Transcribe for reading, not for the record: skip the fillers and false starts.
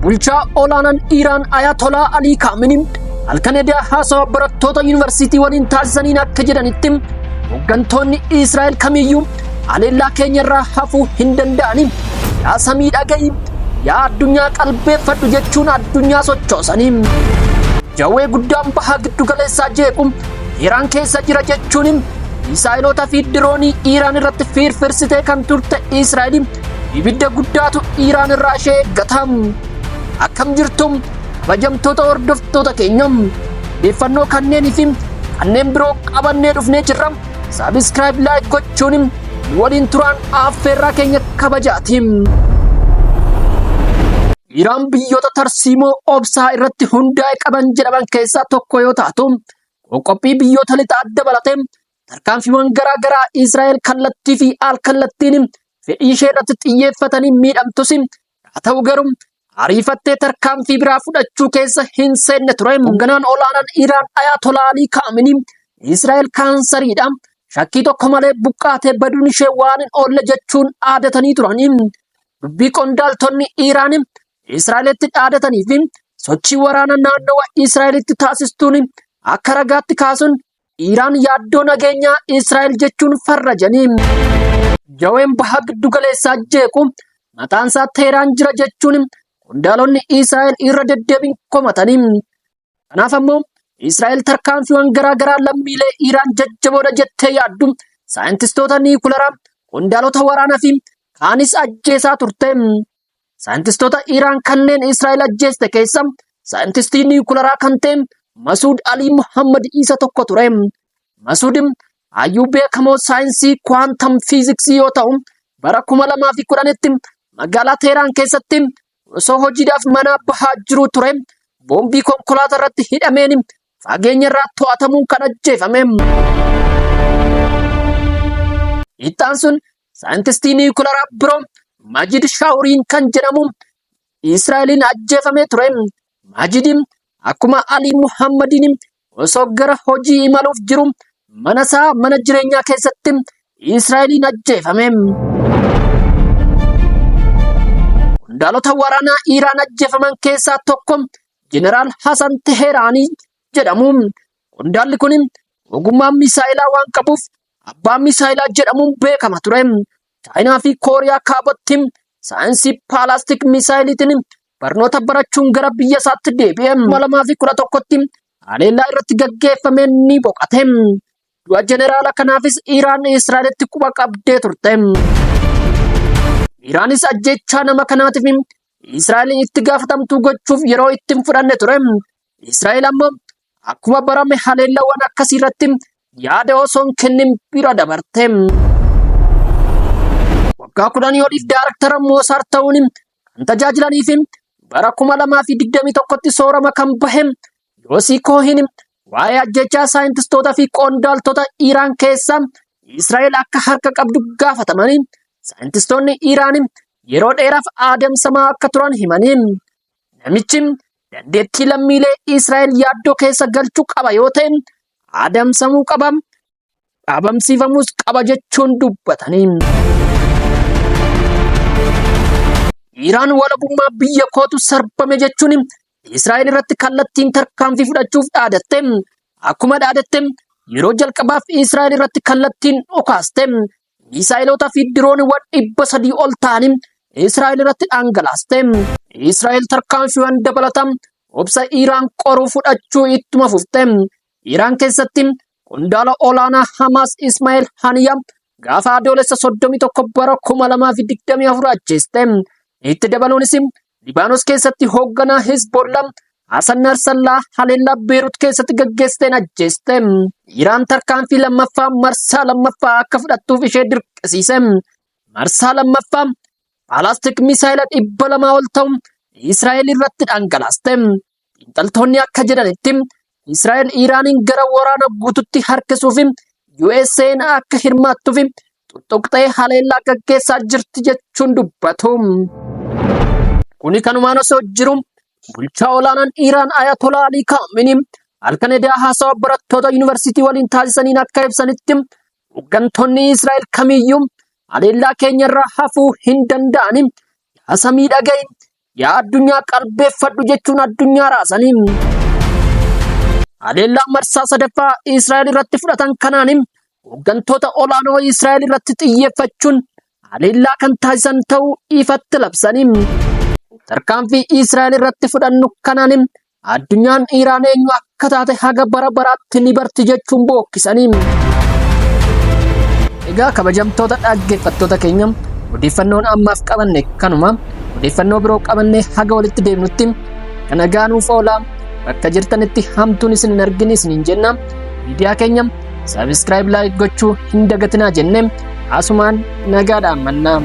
Bulchaa olaanaan Iiraan Ayatolaa Alii Kaamini halkan edaa haasawa barattoota yuunivarsiitii waliin taasisaniin akka jedhanitti hooggantoonni Israa'el kamiyyuu haleellaa keenya irraa hafuu hin danda'ani. Yaa samii dhaga'i, yaa addunyaa qalbeeffadhu jechuun addunyaa sochoosanii. Jawwee guddaan baha giddu galeessaa jeequ Iraan keessa jira jechuun misaa'ilota fi diroonii Iraan irratti fiirfirsitee kan turte Israa'el ibidda guddaatu Iraan irraa ishee eeggata. Akkam jirtu kabajamtoota hordoftoota keenya, odeeffannoo kanneenii fi kanneen biroo qabannee dhufnee jirra. Subscribe, like gochuun nu waliin turaan affeerraa keenya kabajaati. Iraan biyyoota tarsiimoo obsaa irratti hundaa'e qaban jedhaman keessaa tokko yoo taatu, qoqqophii biyyoota lixaa dabalatee tarkaanfiiwwan garaa garaa Israa'el kallattii fi al kallattiin fedhii ishee irratti xiyyeeffatanii miidhamtus, haa ta'u garuu ariifattee tarkaanfii biraa fudhachuu keessa hin seenne ture. Hoogganaan olaanaan Iraan Ayatollah Alii Kaamini Israa'el kaansariidha. Shakkii tokko malee buqqaatee baduun ishee waan hin oolle jechuun aadatanii turani. Dubbii qondaaltonni Iraan Israa'elitti dhaadatanii fi sochii waraana naannawa Israa'elitti taasistuun akka ragaatti kaasuun Iraan yaaddoo nageenyaa Israa'el jechuun farrajanii. Jaween baha giddu galeessaa jeequ mataansaa Teeraan jira jechuun qondaalonni Israa'el irra deddeebiin komatanii. Kanaaf ammoo Israa'el tarkaanfiiwwan garaa garaa lammiilee Iraan jajjaboodha jettee yaaddu saayintistoota niikularaa, qondaalota waraanaa fi kaanis ajjeesaa turte. Saayintistoota Iraan kanneen Israa'el ajjeeste keessa saayintistii niikularaa kan ta'e Masuud Alii Muhammad isa tokko ture. Masuud hayyuu beekamoo saayinsii kuwaantam fiiziksii yoo ta'u, bara 2010tti magaalaa Teeraan keessatti osoo hojiidhaaf manaa bahaa jiruu ture boombii konkolaataa irratti hidhameen fageenya irraa to'atamuun kan ajjeefame. Itti sun saayintistii niikularaa biroo Majid Shaawuriin kan jedhamu Israa'eliin ajjeefamee ture. Majid akkuma Alii Muhammadiin osoo gara hojii imaluuf jiru mana isaa mana jireenyaa keessatti Israa'eliin ajjeefame. Qondaalota waraanaa Iraan ajjeefaman keessaa tokko Jeneraal Hasan Teheraanii jedhamu. Qondaalli kun ogummaa misaa'ilaa waan qabuuf abbaa misaa'ilaa jedhamuun beekama ture. Chaayinaa fi Kooriyaa Kaabatti saayinsii paalaastik misaa'iliitiin barnoota barachuun gara biyya isaatti deebi'e. 2011tti haleellaa irratti gaggeeffameen ni boqate. Du'a jeneraala kanaafis Iraan Israa'elitti quba qabdee turte. Iraanis ajjeechaa nama kanaatiif Israa'eliin itti gaafatamtuu gochuuf yeroo itti hin fudhanne ture. Israa'el ammoo akkuma barame haleellawwan akkasii irratti yaada osoo hin kennin bira dabarte. Waggaa 10 oliif daaraktara Moosaar ta'uun kan tajaajilanii fi bara 2021tti soorama kan bahe Yoosii Koohin waa'ee ajjechaa saayintistoota fi qondaaltota Iraan keessa Israa'el akka harka qabdu gaafatamanii, saayintistoonni Iraan yeroo dheeraaf adamsamaa akka turan himanii, namichi dandeettii lammiilee Israa'el yaaddoo keessa galchuu qaba yoo ta'e adamsamuu qaba, dhabamsiifamuus qaba jechuun dubbatanii. Iraan walabummaa biyya kootu sarbame jechuun Israa'el irratti kallattiin tarkaanfii fudhachuuf dhaadatte. Akkuma dhaadatte yeroo jalqabaaf Israa'el irratti kallattiin dhukaaste. Misaa'ilota fi dirooniiwwan 300 ol ta'anii Israa'el irratti dhangalaaste. Israa'el tarkaanfiiwwan dabalataa obsa Iraan qoruu fudhachuu ittuma fufte. Iraan keessatti qondaala olaanaa Hamaas Ismaa'eel Haniyaa gaafa Adoolessa 31 bara 2024 ajjeeste. Itti dabaluunis Libaanos keessatti hoogganaa Hezbollaa Hasan Narsallaa haleellaa Beerut keessatti gaggeessiteen ajjeeste. Iraan tarkaanfii lammaffaa marsaa lammaffaa akka fudhattuuf ishee dirqisiise. Marsaa lammaffaa baalaastik misaayila 200 ol ta'u Israa'el irratti dhangalaaste. Xiinxaltoonni akka jedhanitti Israa'el Iraaniin gara waraana guututti harkisuuf USA'n akka hirmaattuuf tuttuqxee haleellaa gaggeessaa jirti jechuun dubbatu. Kuni kanumaan osoo jiru bulchaa olaanaan Iraan Ayatollah Alii Kaamini halkan edaa haasawa barattoota yuunivarsiitii waliin taasisaniin akka ibsanitti hooggantoonni Israa'el kamiyyuu haleellaa keenya irraa hafuu hin danda'ani. Yaa samii dhaga'i. Yaa addunyaa qalbeeffadhu jechuun addunyaa raasanii. Haleellaa marsaa sadaffaa Israa'el irratti fudhatan kanaan hooggantoota olaanoo Israa'el irratti xiyyeeffachuun haleellaa kan taasisan ta'uu ifatti labsanii. Tarkaanfii Israa'el irratti fudhannu kanaan addunyaan Iraan eenyu akka taate haga bara baraatti ni barti jechuun bookkisanii. Egaa kabajamtoota dhaggeeffattoota keenya, odeeffannoon ammaaf qabanne kanuma. Odeeffannoo biroo qabannee haga walitti deemnutti kan nagaa nuuf oolaa, bakka jirtanitti hamtuun isin hin argin isiniin jenna. Miidiyaa keenya subscribe, like gochuu hin dagatinaa jenne asumaan nagaadhaan mannaa.